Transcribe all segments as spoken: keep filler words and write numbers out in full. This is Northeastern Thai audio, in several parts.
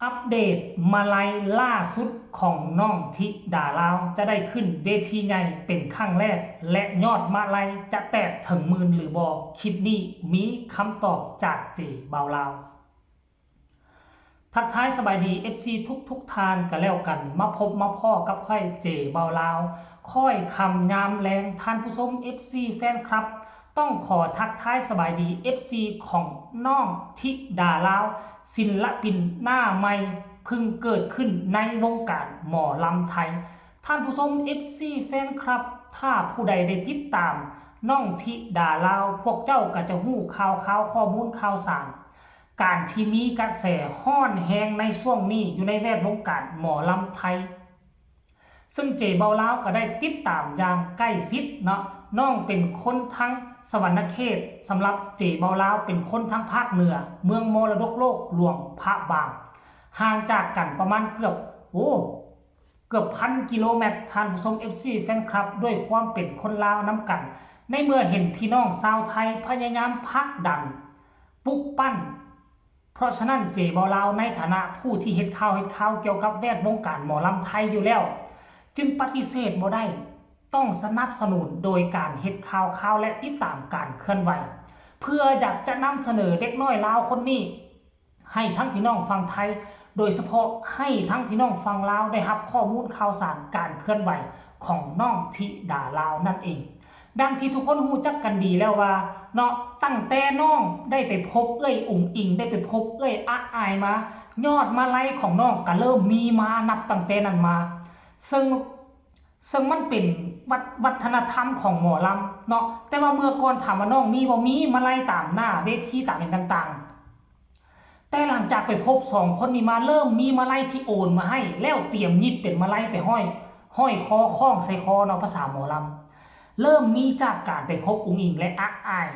อัปเดตมาลัยล่าสุดของน้องธิดาลาว จะได้ขึ้นเวทีใหญ่เป็นครั้งแรก และยอดมาลัยจะแตกถึงหมื่นหรือบ่ คลิปนี้มีคำตอบจากเจเบาลาว ทักทายสบายดี เอฟซี ทุกทุกๆท่านก็แล้วกัน มาพบมาพ้อกับข้อยเจเบาลาว ค่อยค่ำยามแลง ท่านผู้ชม เอฟซี แฟนคลับ ต้องขอทักทายสบายดี เอฟซี ของน้องธิดาลาว ศิลปินหน้าใหม่ เพิ่งเกิดขึ้นในวงการหมอลำไทย ท่านผู้ชม เอฟซี แฟนคลับ ถ้าผู้ใดได้ติดตามน้องธิดาลาว พวกเจ้าก็จะฮู้ข่าวข่าวข้อมูลข่าวสาร การที่มีกระแสฮ้อนแฮงในช่วงนี้อยู่ในแวดวงการหมอลำไทย ซึ่งเจเบาลาวก็ได้ติดตามอย่างใกล้ชิดเนาะ น้องเป็นคนทางสะหวันนะเขต สำหรับเจเบาลาวเป็นคนทางภาคเหนือ เมืองมรดกโลกหลวงพระบาง ห่างจากกันประมาณเกือบ โอ้ เกือบพันกิโลเมตร ท่านผู้ชม เอฟซี แฟนคลับ ด้วยความเป็นคนลาวนำกัน ในเมื่อเห็นพี่น้องชาวไทยพยายามผลักดัน ปลุกปั้น เพราะฉะนั้นเจเบาลาวในฐานะผู้ที่เฮ็ดข่าวเฮ็ดข่าวเกี่ยวกับแวดวงการหมอลำไทยอยู่แล้ว จึงปฏิเสธบ่ได้ ต้องสนับสนุนโดยการเฮ็ดข่าวข่าวและติดตามการเคลื่อนไหว เพื่ออยากจะนำเสนอเด็กน้อยลาวคนนี้ ให้ทั้งพี่น้องฝั่งไทย โดยเฉพาะให้ทั้งพี่น้องฝั่งลาวได้รับข้อมูลข่าวสารการเคลื่อนไหวของน้องธิดาลาวนั่นเอง ดังที่ทุกคนฮู้จักกันดีแล้วว่าเนาะ ตั้งแต่น้องได้ไปพบเอื้อยอุ๋งอิ๋ง ได้ไปพบเอื้อยอะอายมา ยอดมาลัยของน้องก็เริ่มมีมานับตั้งแต่นั้นมา ซึ่ง ซึ่งมันเป็นวัฒ- วัฒนธรรมของหมอลำเนาะ แต่ว่าเมื่อก่อนถามว่าน้องมีบ่ มีมาลัยตามหน้าเวทีตามอย่างต่างๆ แต่หลังจากไปพบสองคนนี้มา เริ่มมีมาลัยที่โอนมาให้ แล้วเตรียมหยิบเป็นมาลัยไปห้อย ห้อยคอคล้องใส่คอเนาะ ภาษาหมอลำ เริ่มมีจากการไปพบอุ๋งอิ๋งและอะอาย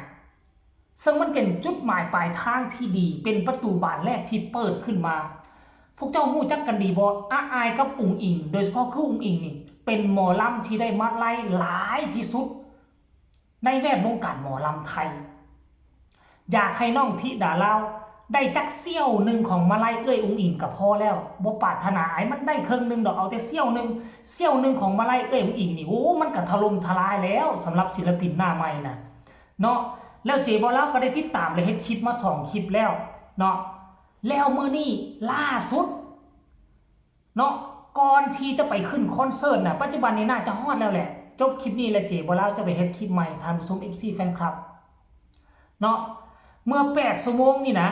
ซึ่งมันเป็นจุดหมายปลายทางที่ดี เป็นประตูบานแรกที่เปิดขึ้นมา พวกเจ้าฮู้จักกันดีบ่ อะอายกับอุ๋งอิ๋ง โดยเฉพาะคืออุ๋งอิ๋งนี่ เป็นหมอลำที่ได้มาลัยหลายที่สุด ในแวดวงการหมอลำไทย อยากให้น้องธิดาลาวได้จักเสี้ยวหนึ่งของมาลัยเอื้อยอุ๋งอิ๋งก็พอแล้ว บ่ปรารถนาให้มันได้ครึ่งหนึ่งดอก เอาแต่เสี้ยวหนึ่ง เสี้ยวหนึ่งของมาลัยเอื้อยอุ๋งอิ๋งนี่ โอ้ มันก็ถล่มทลายแล้วสำหรับศิลปินหน้าใหม่นะเนาะ แล้วเจเบาลาวก็ได้ติดตามและเฮ็ดคลิปมาสองคลิปแล้วเนาะ แล้วมื้อนี้ล่าสุดเนาะ ก่อนที่จะไปขึ้นคอนเสิร์ตนะ ปัจจุบันนี้น่าจะฮอดแล้วแหละ จบคลิปนี้แล้วเจเบาลาวจะไปเฮ็ดคลิปใหม่ ท่านผู้ชม เอฟซี แฟนคลับ เนาะ เมื่อแปดชั่วโมงนี่นะ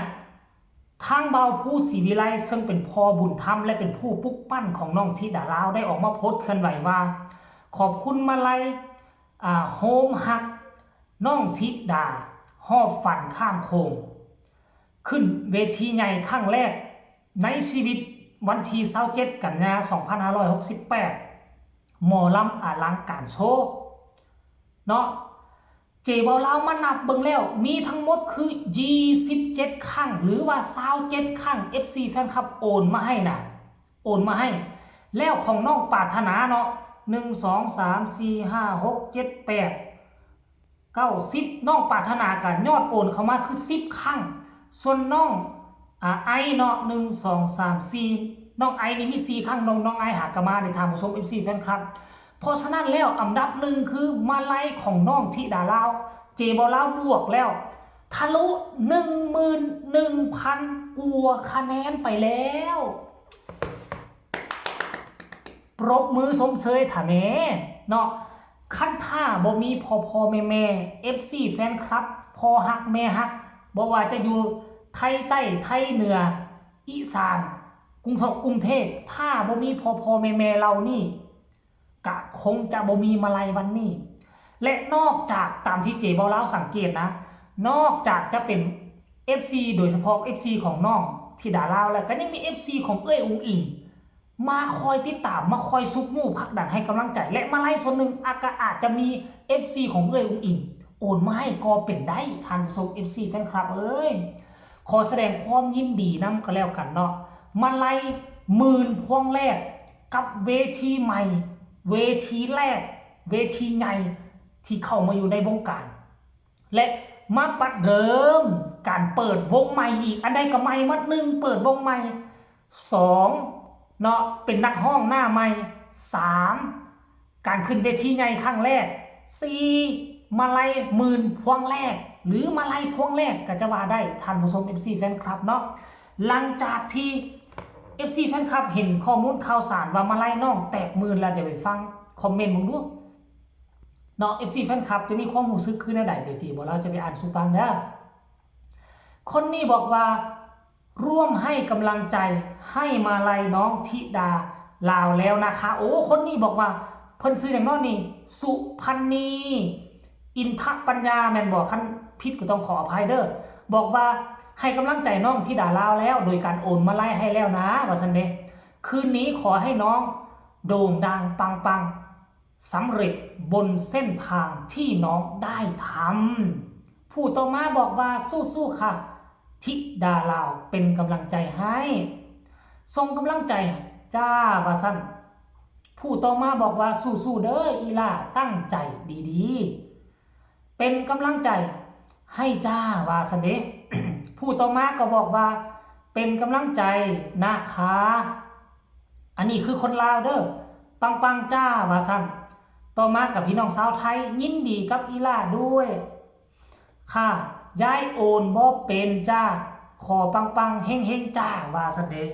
ทางบ่าวภูศรีวิไล ซึ่งเป็นพ่อบุญธรรมและเป็นผู้ปลุกปั้นของน้องธิดาลาว ได้ออกมาโพสต์เคลื่อนไหวว่า ขอบคุณมาลัย อ่า โฮมฮัก น้องธิดา หอบฝันข้ามโขง ขึ้นเวทีใหญ่ครั้งแรกในชีวิต วันที่ซาวเจ็ดกันยาสองพันห้าร้อยหกสิบแปด หมอลำอลังการโชว์เนาะ เจเบาลาวมานับเบิ่งแล้ว มีทั้งหมดคือยี่สิบเจ็ดครั้ง หรือว่าซาวเจ็ดครั้ง เอฟซี แฟนคลับโอนมาให้นะ โอนมาให้ แล้วของน้องปรารถนาเนาะ หนึ่ง สอง สาม สี่ ห้า หก เจ็ด แปด เก้า สิบ น้องปรารถนาก็ยอดโอนเข้ามาคือสิบครั้ง ส่วนน้อง อ่า ไอเนาะ หนึ่ง สอง สาม สี่ น้องไอนี่มีสี่ครั้ง น้อง น้องไอหากะมาใน ท่านผู้ชม เอฟซี แฟนคลับ เพราะฉะนั้นแล้วอันดับหนึ่งคือมาลัยของน้องธิดาลาว เจเบาลาวบวกแล้ว ทะลุ หนึ่งหมื่นหนึ่งพัน กว่าคะแนนไปแล้ว ปรบมือชมเชยถาแม่เนาะ คันถ้าบ่มีพ่อพ่อแม่แม่ เอฟซี แฟนคลับ พ่อฮักแม่ฮัก บ่ว่าจะอยู่ไทยใต้ ไทยเหนือ อีสาน กรุงเทพ กรุงเทพ ถ้าบ่มีพ่อพ่อแม่แม่เหล่านี้ กะคงจะบ่มีมาลัยวันนี้ และนอกจากตามที่เจเบาลาวสังเกตนะ นอกจากจะเป็น เอฟซี โดยเฉพาะ เอฟซี ของน้องธิดาลาว แล้วก็ยังมี เอฟซี ของเอื้อยอุ๋งอิ๋ง มาคอยติดตาม มาคอยชุบชูผลักดันให้กำลังใจ และมาลัยส่วนหนึ่งอาจก็อาจจะมี เอฟซี ของเอื้อยอุ๋งอิ๋ง โอนมาให้ก็เป็นได้ ท่านผู้ชม เอฟซี แฟนคลับเอ้ย ขอแสดงความยินดีนำก็แล้วกันเนาะ มาลัยหมื่นพวงแรกกับเวทีใหม่ เวทีแรก เวทีใหญ่ที่เข้ามาอยู่ในวงการ และมาประเดิมการเปิดวงใหม่อีก อันใดก็ใหม่หมด หนึ่ง เปิดวงใหม่ สองเนาะ เป็นนักฮ้องหน้าใหม่ สาม การขึ้นเวทีใหญ่ครั้งแรก สี่ มาลัยหมื่นพวงแรก หรือมาลัยพวงแรกก็จะว่าได้ ท่านผู้ชม เอฟซี แฟนคลับเนาะ หลังจากที่ เอฟซี แฟนคลับเห็นข้อมูลข่าวสารว่ามาลัยน้องแตกหมื่นแล้ว เดี๋ยวไปฟังคอมเมนต์มึงดูเนาะ เอฟซี แฟนคลับจะมีความรู้สึกคือแนวใด เดี๋ยวเจบ่าวลาวจะไปอ่านสู่ฟังเด้อ คนนี้บอกว่า ร่วมให้กำลังใจให้มาลัยน้องธิดาลาวแล้วนะคะ โอ้ คนนี้บอกว่า เพิ่นชื่อหยังเนาะนี่ สุพันนี อินทปัญญา แม่นบ่ คันผิดก็ต้องขออภัยเด้อ บอกว่าให้กำลังใจน้องธิดาลาวแล้ว โดยการโอนมาลัยให้แล้วนะ ว่าซั่นเด้ คืนนี้ขอให้น้องโด่งดังปังๆ สำเร็จบนเส้นทางที่น้องได้ทำ ผู้ต่อมาบอกว่าสู้ๆค่ะ ธิดาลาวเป็นกำลังใจให้ ส่งกำลังใจจ้า ว่าซั่น ผู้ต่อมาบอกว่าสู้ๆเด้ออีหล่า ตั้งใจดีๆ เป็นกำลังใจให้จ้า ว่าซั่นเด้ ผู้ต่อมาก็บอกว่าเป็นกำลังใจนะคะ อันนี้คือคนลาวเด้อ ปังๆจ้า ว่าซั่น ต่อมากับพี่น้องสาวไทย ยินดีกับอีหล่าด้วยค่ะ ย้ายโอนบ่เป็นจ้า ขอปังๆเฮงๆจ้า ว่าซั่นเด้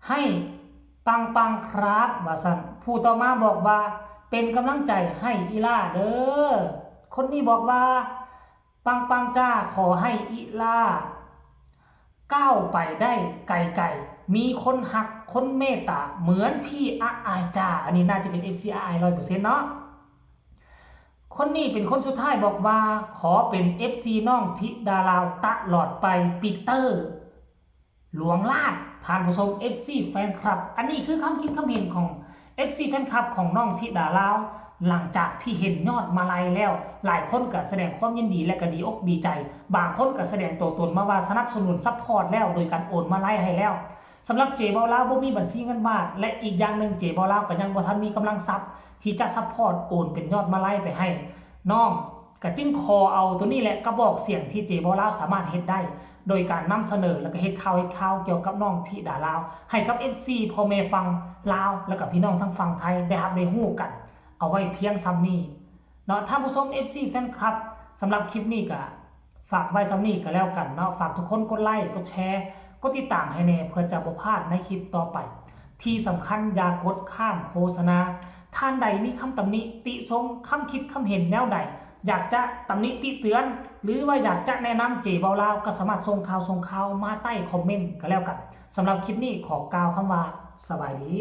ให้ปังๆครับ ว่าซั่น ผู้ต่อมาบอกว่าเป็นกำลังใจให้อีหล่าเด้อ คนนี้บอกว่าปังๆจ้า ขอให้อีหล่าก้าวไปได้ไกลๆ มีคนฮักคนเมตตาเหมือนพี่อาอายจ้า อันนี้น่าจะเป็น เอฟซี อาอาย ร้อยเปอร์เซ็นต์เนาะ คนนี้เป็นคนสุดท้ายบอกว่าขอเป็น เอฟซี น้องธิดาลาวตลอดไป ปีเตอร์ หลวงลาด ท่านผู้ชม เอฟซี แฟนคลับ อันนี้คือความคิดความเห็นของ เอฟซี แฟนคลับของน้องธิดาลาว หลังจากที่เห็นยอดมาลัยแล้ว หลายคนก็แสดงความยินดีและก็ดีอกดีใจ บางคนก็แสดงตัวตนมาว่าสนับสนุนซัพพอร์ตแล้ว โดยการโอนมาลัยให้แล้ว สำหรับเจบ่าวลาวบ่มีบัญชีเงินบาท และอีกอย่างหนึ่งเจบ่าวลาวก็ยังบ่ทันมีกำลังทรัพย์ที่จะซัพพอร์ตโอนเป็นยอดมาลัยไปให้น้อง ก็จึงขอเอาตัวนี้แหละกระบอกเสียงที่เจบ่าวลาวสามารถเฮ็ดได้ โดยการนำเสนอแล้วก็เฮ็ดข่าวเฮ็ดข่าวเกี่ยวกับน้องธิดาลาว ให้กับ เอฟซี พ่อแม่ฝั่งลาว แล้วก็พี่น้องทางฝั่งไทยได้รับได้ฮู้กัน เอาไว้เพียงส่ำนี้เนาะ ท่านผู้ชม เอฟซี แฟนคลับ สำหรับคลิปนี้ก็ฝากไว้ส่ำนี้ก็แล้วกันเนาะ ฝากทุกคนกดไลค์ กดแชร์ กดติดตามให้แน่ เพื่อจะบ่พลาดในคลิปต่อไป ที่สำคัญอย่ากดข้ามโฆษณา ท่านใดมีคำตำหนิติชม คำคิดคำเห็นแนวใด อยากจะตำหนิติเตือน หรือว่าอยากจะแนะนำเจบ่าวลาว ก็สามารถส่งข่าวส่งข่าวมาใต้คอมเมนต์ก็แล้วกัน สำหรับคลิปนี้ขอกล่าวคำว่าสบายดี